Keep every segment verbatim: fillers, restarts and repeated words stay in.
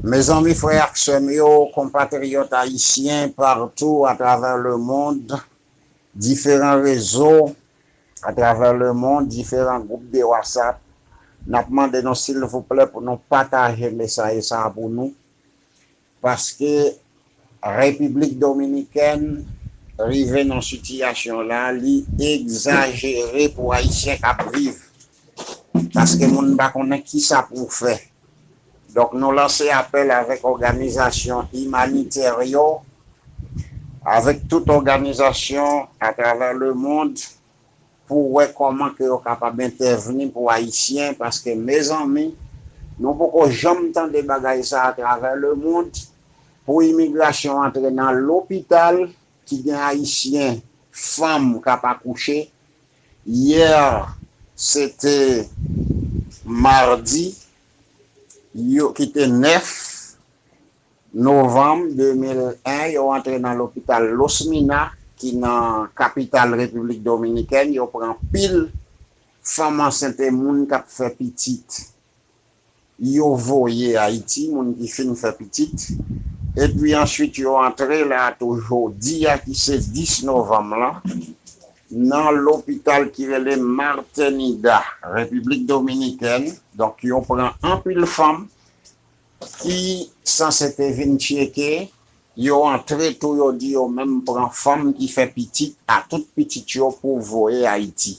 Mezanmi, frè ak sè m yo, konpatriyòt ayisyen patou atravè lemond, diferan rezo atravè lemond, diferan gwoup de WhatsApp, n ap mande nou silvouplè pou nou pataje mesaj sa a pou nou, paske Repiblik Dominikèn rive nan sitiyasyon la, li egzajere pou Ayisyen k ap viv, paske moun pa konnen kisa pou fè. Donk, nou lanse apèl avèk òganizasyon imanitè yo, avèk tout òganizasyon atravè lemond, pou wè kòman ke yo kapab entèvni pou Ayisyen, paske, mezanmi, nou poko janm tande bagay sa atravè lemond, pou imigrasyon antre nan lopital ki gen Ayisyen, fanm k ap akouche. Yè, se te madi, yo, ki te nèf novanm de mil en, yo antre nan lopital Losmina, ki nan kapital Repiblik Dominikèn. Yo pran pil fanm ansent e moun k ap fè pitit. Yo voye Ayiti, moun ki fin fè pitit. Epi answit, yo antre la tou jodi a, ki se dis novanm lan, nan lopital ki rele Martenida, Repiblik Dominikèn. Donk, yo pran anpil fanm ki sanse te vin tcheke, yo antre tou, yo di yo menm pran fanm ki fè pitit, a tout pitit yo pou voye Ayiti.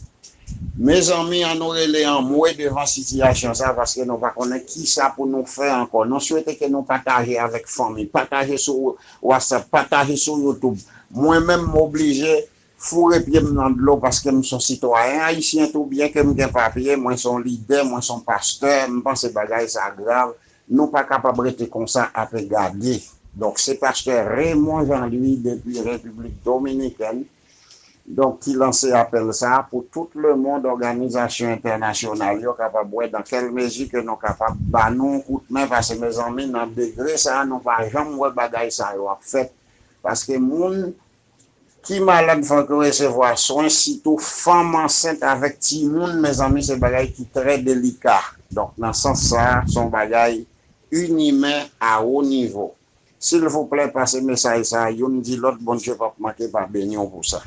Mezanmi, ann nou rele anmwe devan sitiyasyon sa, paske nou pa konnen kisa pou nou fè ankò. Nou swete ke nou pataje avèk fanmi, pataje sou WhatsApp, pataje sou YouTube. Mwen menm, m oblije foure pye m nan dlo paske m s on sitwayen ayisyen tou, byen ke m gen papye, mwen s on lidè, mwen s on pastè, m panse bagay sa grav. Nou pa kapab rete konsa ape gade. Donk, se pastè Raymond Jean Louis depi Repiblik Dominikèn, donk, ki lanse apèl sa a pou tout lemond, òganizasyon entènasyonal yo kapab wè dan kèl mezi ke nou kapab ba nou yon kout men, paske, mezanmi, nan degre sa a, nou pa janm wè bagay sa yo ap fèt, paske moun ki malad fòk yo resevwa swen, sitou fanm ansent avèk timoun, mezanmi, se bagay ki trè delika. Donk, nan sans sa a, s on bagay inimen a wo nivo. Silvouplè, pase mesaj sa a, youn di lòt, Bondye p ap manke pa beni w pou sa.